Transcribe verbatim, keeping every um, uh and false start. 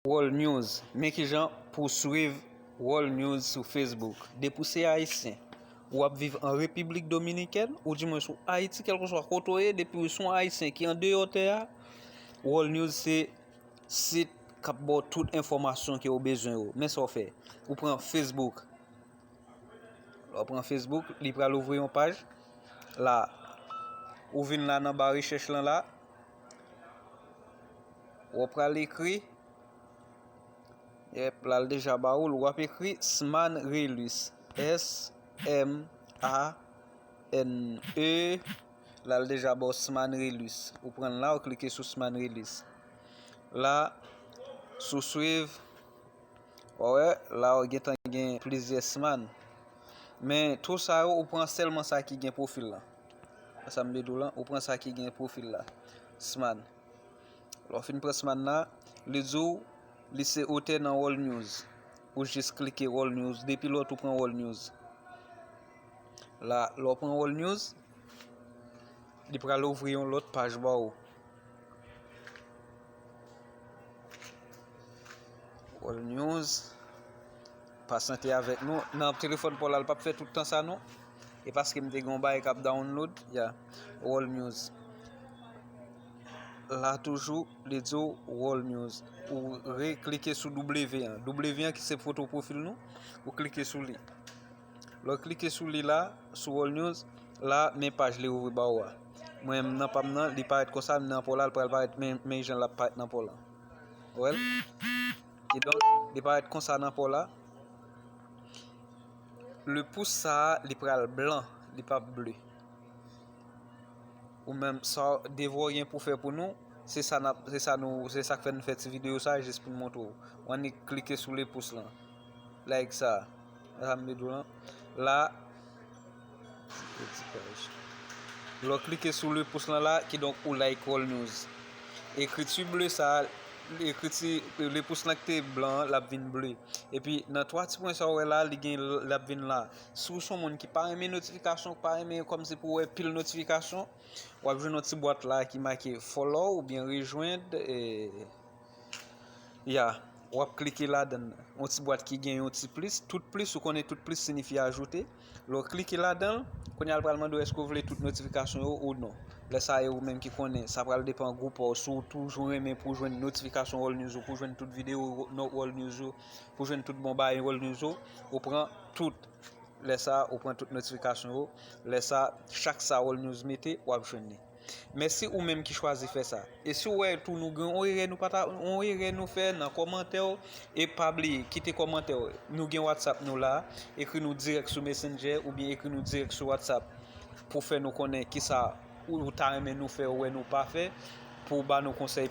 World News. Men kijan pou swiv World News sou Facebook. Depi w se Ayisyen, ou ap viv an Repiblik Dominikèn, ou di mwen sou Ayiti, kèlkeswa kote w ye, depi w se yon Ayisyen ki andeyò tè a, World News se sit k ap ba w tout enfòmasyon ke w bezwen yo. Men sa w fè, ou pran Facebook. Lè w pran Facebook, li pral ouvri yon paj. La, ou vin la nan ba rechèch lan la. Ou pral ekri. Yep, la l deja ba ou l. W ap ekri Sman Relus. S M A N E. La l deja ba w Sman Relus. Ou pran l la, ou klike sou Sman Relus. La, sou swiv, w a wè, la w gentan gen plizyè Sman. Men tou sa yo, ou pran sèlman sa ki gen pwofil lan. Sa m vle di w lan, ou pran sa ki gen pwofil la. Sman. Lè w fin pran Sman la, li di w li se otè nan World News. Ou jis klike World News. Depi lòt ou pran World News. La, lè w pran World News, li pral ouvri yon lòt paj ba w. World News. Pasyante avèk nou. Nan telefòn pa w la, l p ap fè tout tan sa non. E paske m te gen yon bagay k ap download, ya. World News. La toujou, li di w World News. Ou reklike sou W an. W an ki se foto pwofil nou, ou klike sou li. Lè w klike sou li la, sou World News, la, men paj li ouvri ba ou a. Mwen menm nan pa m nan, li parèt konsa, m nan pa w la, li pral parèt men, men jan l ap parèt nan pa w la. Ou wè l? Kidonk, li parèt konsa nan pa w la. Le pous sa a, li pral blan, li p ap ble. Ou menm, sa devwa w gen pou fè pou nou, se sa n ap, se sa nou, se sa k fè nou fè ti videyo sa, jis pou n montre w. W annik klike sou le pous lan. Like sa. Sa m vle di w lan. La, lè w klike sou le pous lan la, kidonk ou like World News. Ekriti ble sa, ekriti, le pous lan ki te blan an, l ap vin ble. Epi nan twa ti pwen sa w wè la, li gen, l ap vin la. Si w se yon moun ki pa renmen notifikasyon, ki pa renmen kòmsi pou w wè pil notifikasyon, w ap jwenn yon ti bwat la ki make follow oubyen rejwenn. E, ya, w ap klike ladan l. Yon ti bwat ki gen yon ti plis. Tout plis, ou konnen tout plis siyifi ajoute. Lè w klike ladan l, kounye a l pral mande w èske w vle tout notifikasyon yo ou non. Lè sa a, e ou menm ki konnen, sa pral depann gwoup ou. Si w toujou renmen pou w jwenn notifikasyon World News ou, pou w jwenn tout videyo World News ou, pou w jwenn tout bon bagay World News ou, ou pran tout. Lè sa a, ou pran tout notifikasyon yo. Lè sa a, chak sa World News mete, w ap jwenn li. Mèsi ou menm ki chwazi fè sa. E si w wè tou nou gen yon erè nou pa ta, yon erè nou fè nan kòmantè w, e pa bliye, kite kòmantè w. Nou gen WhatsApp nou la, ekri nou dirèk sou Messenger oubyen ekri nou dirèk sou WhatsApp pou fè nou konnen kisa ou, ou ta renmen nou fè, ou wè nou pa fè, pou w ba nou konsèy.